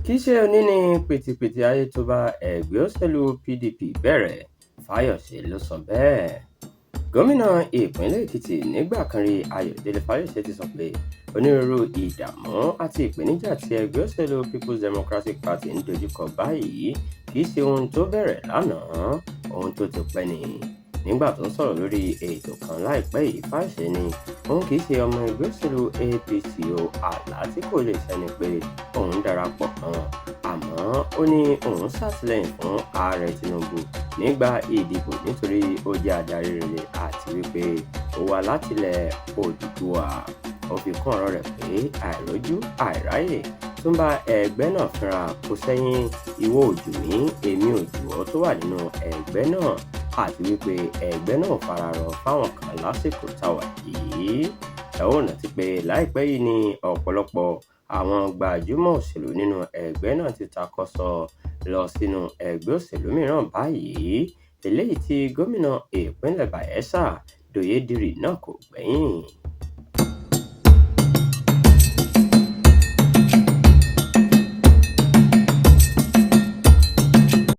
Kì í ṣe òní ní pìtìpìtì ayé tó bá ẹgbẹ́ òṣèlú PDP bẹ̀rẹ̀, Fáyọ̀ṣe ló sọ bẹ́ẹ̀. Gómìnà ìpínlẹ̀ Èkìtì nígbà kan rí, Ayọ̀délé Fáyọ̀ṣe, ti sọ pé onírúurú ìdààmú àti ìpèníjà tí ẹgbẹ́ òṣèlú People's Democratic Party ń dojúkọ báyìí kì í ṣe ohun tó bẹ̀rẹ̀ lánàá, ohun tó ti pẹ́ ni. Nígbà tó ń sọ̀rọ̀ lórí ètò kan láìpẹ́ yìí, Fáyọ̀ṣe ní òun kì í ṣe ọmọ ẹgbẹ́ òṣèlú APC o, àlá tí kò lè ṣẹ ni pé òun darapọ̀ mọ́ wọn, àmọ́ ó ní òun ṣàtìlẹ́yìn fún Ààrẹ Tinubu nígbà ìdìbò nítorí ó jẹ́ adarí rere àti wípé ó wá látilẹ̀ Odùduwà. Ó fi kún ọ̀rọ̀ rẹ̀ pé àìrójú àìráyè tó ń bá ẹgbẹ́ náà fínra kò ṣẹ̀yìn ìwọ ò jù mí, èmi ò jù ọ́ tó wà nínú ẹgbẹ́ náà, àti wípé ẹgbẹ́ náà ò fararọ fáwọn kan lásìkò tá a wà yìí. Ẹ ó rántí pé láìpẹ́ yìí ni ọ̀pọ̀lọpọ̀ àwọn gbajúmọ̀ òṣèlú nínú ẹgbẹ́ náà ti takọsọ lọ sínú ẹgbẹ́ òṣèlú mìíràn báyìí, eléyìí tí gómìnà ìpínlẹ̀ Bayelsa, Douye Diri, náà kò gbẹ́yìn.